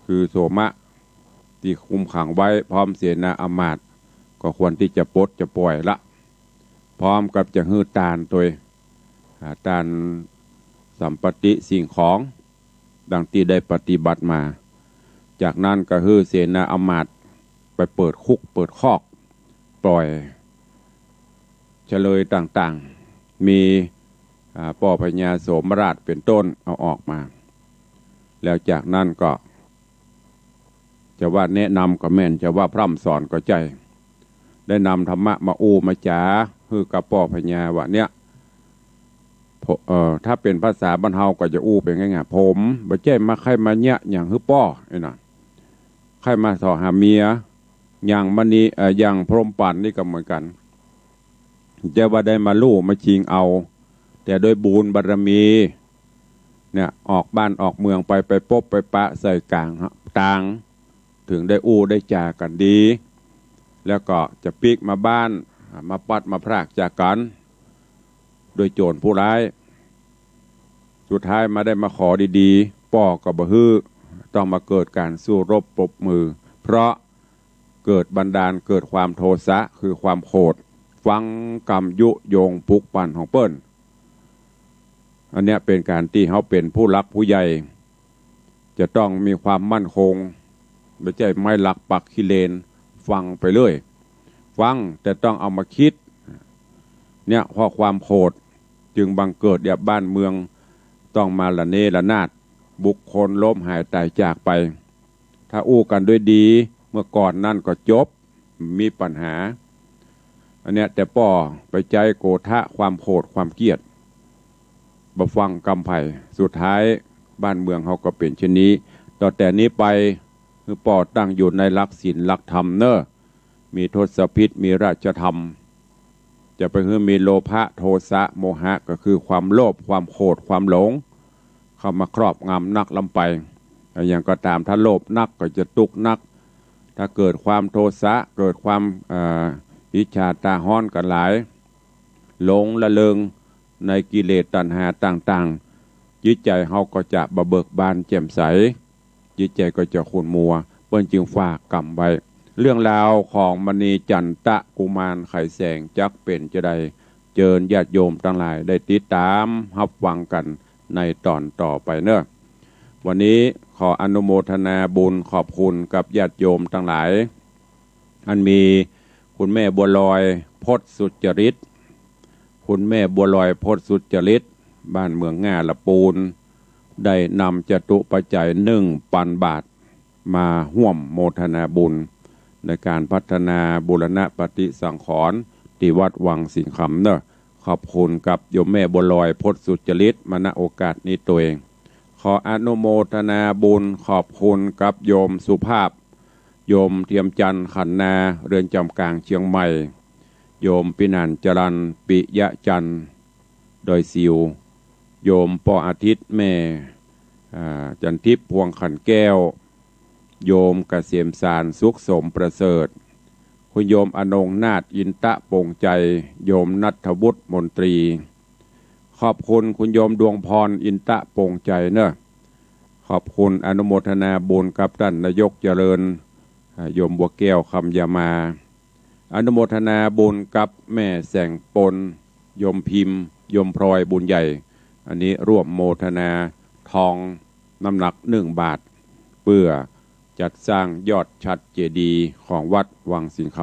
คือโสมะตี้คุมขังไว้ พร้อมเสนาอำมาตย์ ก็ควรตี้จะปลดจะป่อยละ พร้อมกับจะหื้อตานตวย อ่า ตานสัมปติสิ่งของ ดังตี้ได้ปฏิบัติมา จากนั้นก็หื้อเสนาอำมาตย์ไปเปิดคุกเปิดคอก ปล่อยเฉลยต่างๆ มี อ่า ป้อพญาโสมราชเป๋นต้นเอาออกมา แล้วจากนั้นก็ จะว่าแนะนำก็แม่น จะว่าพร่ำสอนก็ใจ้ ได้นำธรรมะมาอู้มาจ๋าหื้อกับป้อพญาว่าเนี่ย พ- เอ่อ ถ้าเป๋นภาษาบ้านเฮาก็จะอู้เป๋นไงอะ ผมบ่ใจ้มาใค่มาเยียะหยังหื้อป้อ ไอ้นั่น ใค่มาเสาะหาเมีย อย่างมณี เอ่อ อย่างพรหมปั่นนี่ก็เหมือนกั๋น จะว่าได้มาลู่มาชิงเอา แต่ด้วยบุญบารมี เนี่ย ออกบ้านออกเมืองไป ไปปบไปปะใส่ก๋างตาง เถิงได้อู้ได้จ๋ากั๋นดี แล้วก็จะปิ๊กมาบ้าน มาปัดมาพรากจากกั๋น ด้วยโจรผู้ร้าย สุดท้ายมาได้มาขอดีๆ ป้อก็บ่หื้อ ต้องมาเกิดก๋านสู้รบปรบมือ เพราะเกิดบันดาลเกิดความโทสะ คือความโขด ฟังกำยุยงปลุกปั่นของเปิ้น อันเนี้ยเป๋นก๋านตี้เฮาเป๋นผู้หลักผู้ใหญ่ จะต้องมีความมั่นคง บ่ใจ้ไม้หลักปักขี้เลน ฟังไปเรื่อย ฟังแต่ต้องเอามาคิด เนี่ย เพราะความโขดจึงบังเกิดเยียะบ้านเมือง ต้องมาระเนระนาด บุคคลล้มหายตายจากไป ถ้าอู้กั๋นด้วยดี เมื่อก่อนนั้นก็จบ บ่มีปัญหา อันเนี้ยแต่ป้อไปใจ๊โกธะ ความโขดความเกลียด บ่ฟังกำใผ สุดท้ายบ้านเมืองเฮาก็เป๋นเช่นนี้ ต่อแต่นี้ไป หื้อป้อตั้งอยู่ในหลักศีลหลักธรรมเน่อ มีทศพิธ มีราชธรรม จะไปหื้อมีโลภะ โทสะ โมหะ ก็คือความโลภ ความโขด ความหลง เข้ามาครอบงำนักล้ำไป อย่างก็ต๋าม ถ้าโลภนักก็จะตุ๊กข์นัก ถ้าเกิดความโทสะ เกิดความ เอ่อ อิจฉาต๋าฮ้อนกั๋นหลาย หลงละเริงในกิเลสตัณหาต่างๆ จิตใจ๋เฮาก็จะบ่เบิกบานแจ่มใส จิตใจ๋ก็จะขุ่นมัว เปิ้นจึงฝากกำไว้ เรื่องราวของมณีจันตะกุมารไขแสงจักเป๋นจาใด เจิญญาติโยมตังหลายได้ติดต๋ามฮับฟังกั๋นในต๋อนต่อไปเน่อ วันนี้ขออนุโมทนาบุญขอบคุณกับญาติโยมตังหลาย อันมีคุณแม่บัวลอย พจน์สุจริต คุณแม่บัวลอย พจน์สุจริต บ้านเมืองง่าละปูน ได้นำจตุปัจจัยหนึ่งปันบาท มาฮ่วมโมทนาบุญ ในก๋านพัฒนาบูรณะปฏิสังขรณ์ตี้วัดวังสิงห์คำเน่อ ขอบคุณกับโยมแม่บัวลอย พจน์สุจริต มา ณ โอกาสนี้ตวย ขออนุโมทนาบุญขอบคุณกับโยมสุภาพ โยมเทียมจันทร์ ขันนา เรือนจำกลางเชียงใหม่ โยมปินันจรัน ปิยะจันทร์ ดอยสิว โยมป้ออาทิตย์ แม่ อ่า จันทิพย์ พวงขันแก้ว โยมเกษมสาร สุขสมประเสริฐ คุณโยมอนงนาถ อินตะปงใจ โยมณัฐวุฒิ มนตรี ขอบคุณคุณโยมดวงพร อินตะปงใจเน่อ ขอบคุณ อนุโมทนาบุญกับต้านนายกเจริญ อ่า โยมบัวแก้ว คำยามา อนุโมทนาบุญกับแม่แสงปน โยมพิมพ์ โยมพลอย บุญใหญ่ อันนี้ร่วมโมทนาทองน้ำหนักหนึ่งบาท เพื่อจัดสร้างยอดฉัตรเจดีย์ของวัดวังสิงห์ค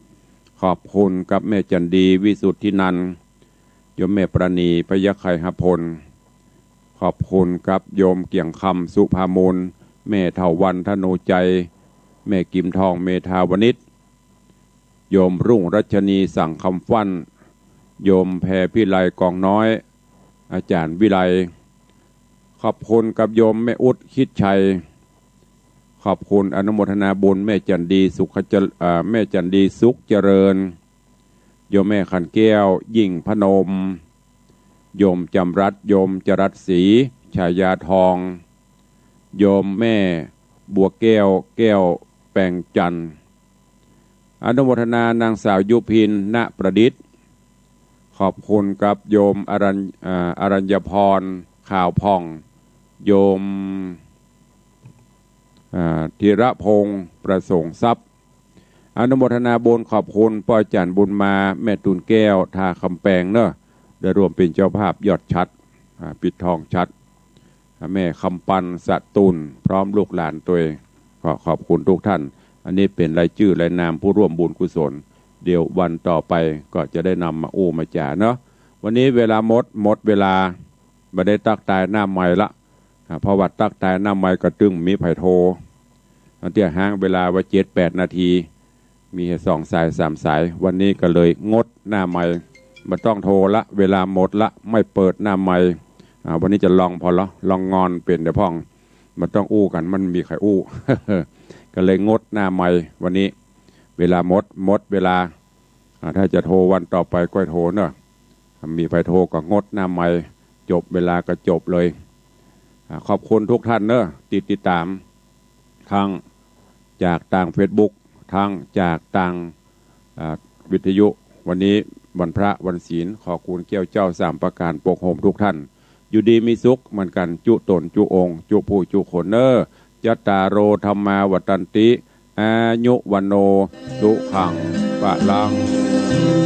ำ ขอบคุณกับแม่จันดี วิสุทธินันท์ โยมแม่ประณี พยัคฆไคหพล ข ขอบคุณกับโยมเกียงคำ สุภามูล แม่เฒ่าวัน ธนูใจ แม่กิมทอง เมธาวณิช โยมรุ่งรัชนี สังคำฟั่น โยมแพรพิไล กองน้อย อาจารย์วิไล ขอบคุณกับโยมแม่อุ๊ด คิดชัย ขอบคุณอนุโมทนาบุญแม่จันดี สุขเจริญ เอ่อ แม่จันดี สุขเจริญ โยมแม่ขันแก้ว ยิ่งพนม โยมจำรัด โยมจรัดศรี ชายาทอง โยมแม่บัวแก้ว แก้วแปงจันทร์ อนุโมทนานางสาวยุพิน ณ ประดิษฐ์ ขอบคุณกับโยมอรัญ อ่า อรัญญพร ขาวผ่อง โยม อ่า ธีรพงษ์ ประสงค์ทรัพย์ อนุโมทนาบุญขอบคุณป้อจันบุญมา แม่ตูนแก้ว ท่าคำแปงเนอะ ได้ร่วมเป็นเจ้าภาพยอดฉัตร อ่า ปิดทองฉัตร แม่คำปัน สะตูล พร้อมลูกหลานตวย ก็ขอบคุณทุกท่าน อันนี้เป๋นรายจื้อรายนามผู้ร่วมบุญกุศล เดี๋ยววันต่อไปก็จะได้นำมาอู้มาจ๋าเนาะ วันนี้เวลาหมด หมดเวลา บ่ได้ตั๊กตายหน้าไมค์ละ อ่า เพราะว่าตั๊กตายหน้าไมค์ก็ตึงมีใผโทร อันเตี้ยฮ้างเวลาไว้เจ็ดแปดนาที มีแค่สองสายสามสาย วันนี้ก็เลยงดหน้าไมค์ บ่ต้องโทรละ เวลาหมดละ ไม่เปิดหน้าไมค์ อ่า วันนี้จะลองผ่อละ ลองงอนเป๋นเดี๋ยวพ่อง บ่ต้องอู้กั๋น มันมีใผอู้ ก็เลยงดหน้าไมค์วันนี้ เวลาหมด หมดเวลา อ่า ถ้าจะโทรวันต่อไปก็โทรเนอะ มีใผโทรก็งดหน้าไมค์ จบเวลาก็จบเลย อ่า ขอบคุณทุกท่านเนอะ ติด ติดต๋าม ทั้งจากตางเฟซบุ๊ก ทั้งจากตาง อ่า วิทยุ วันนี้วันพระวันศีล ขอคุณแก้วเจ้าสามประการปกโฮมทุกท่าน อยู่ดีมีสุขเหมือนกั๋น จุ๊ต๋นจุ๊องค์ จุ๊ผู้จุ๊คนเนอะ จัตตาโร ธัมมา วัฑฒันติ อายุ วัณโณ สุขัง พลัง